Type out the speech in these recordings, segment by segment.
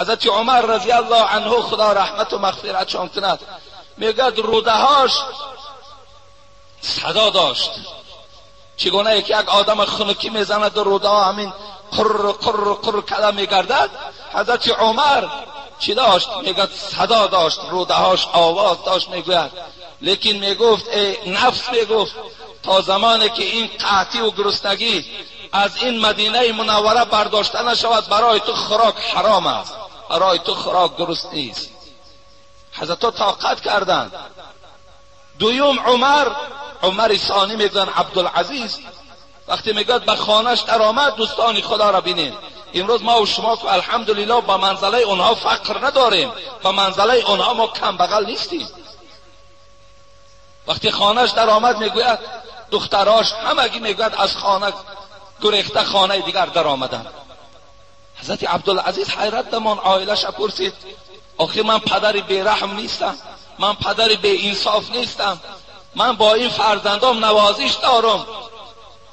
حضرت عمر رضی الله عنه خدا رحمت و مغفرتشان کند، میگوید رودهاش صدا داشت. چگونه که یک آدم خنکی میزند و روده ها همین قر قر قر کلا میگردد، حضرت عمر چی داشت؟ میگوید صدا داشت، روده هاش آواز داشت. میگوید لیکن میگفت ای نفس، میگفت تا زمانی که این قحطی و گرسنگی از این مدینه منوره برداشته نشود برای تو خوراک حرام است، برای تو خوراک درست نیست. حضرت طاقت کردند. دویم عمر، عمر ثانی میگن عبدالعزیز، وقتی میگد به خانهش درآمد، دوستان خدا را بینید، امروز ما و شما که الحمدلله با منزله اونها فقر نداریم، با منزله اونها ما کم بغل نیستیم. وقتی خانهش درآمد میگوید دختراش همگی میگوید از خانه گریخته خانه دیگر در آمدن. حضرت عبدالعزیز حیرت دمان، عائلش پرسید آخه من پدر بیرحم نیستم، من پدر بی انصاف نیستم، من با این فرزندام نوازش دارم،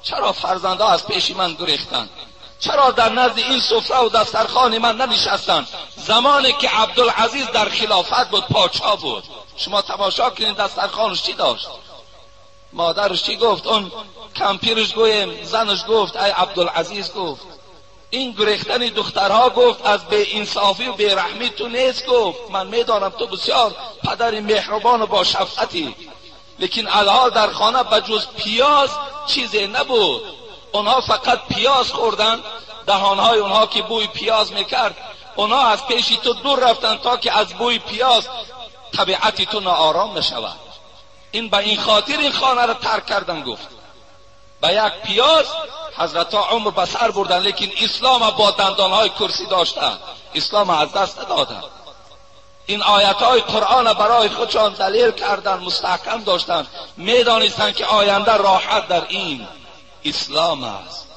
چرا فرزندا از پیش من گریختند؟ چرا در نزد این سفره و دسترخوان من ننشستند؟ زمانی که عبدالعزیز در خلافت بود، پادشاه بود، شما تماشا کنید دسترخوانش چی داشت. مادرش چی گفت؟ اون کمپیرش گویم زنش گفت ای عبدالعزیز، گفت این گریختن دخترها گفت از بی انصافی و بی رحمی تو نیست، گفت من میدانم تو بسیار پدر مهربان و با شفقتی، لیکن الحال در خانه بجز پیاز چیزی نبود. اونها فقط پیاز خوردن، دهانهای اونها که بوی پیاز میکرد، اونها از پیش تو دور رفتن تا که از بوی پیاز طبیعت تو ناآرام نشود. این به این خاطر این خانه را ترک کردن. گفت به یک پیاز حضرت ها عمر به سر بردن، لیکن اسلام با دندانهای کرسی داشتن، اسلام از دست ندادن. این آیت های قرآن برای خودشان دلیل کردن، مستحکم داشتن، میدانستند که آینده راحت در این اسلام است.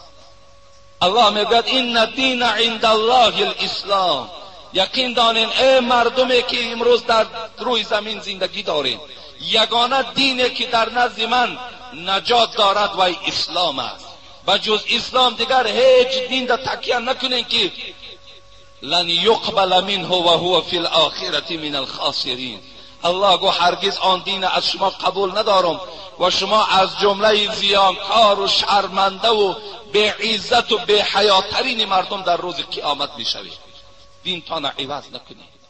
الله میگوید این دین عند الله الاسلام. یقین دانین ای مردمی که امروز در روی زمین زندگی دارین، یگانه دینی که در نزد من نجات دارد و اسلام است. بجز اسلام دیگر هیچ دین در تکیه نکنین که لن یقبل منه و هو فی الاخرة من الخاسرین. الله گو هرگز آن دین از شما قبول ندارم و شما از جمله زیانکار و شرمنده و بی عزت و بی حیاترین مردم در روز قیامت میشوید. دین تان عوض نکنید.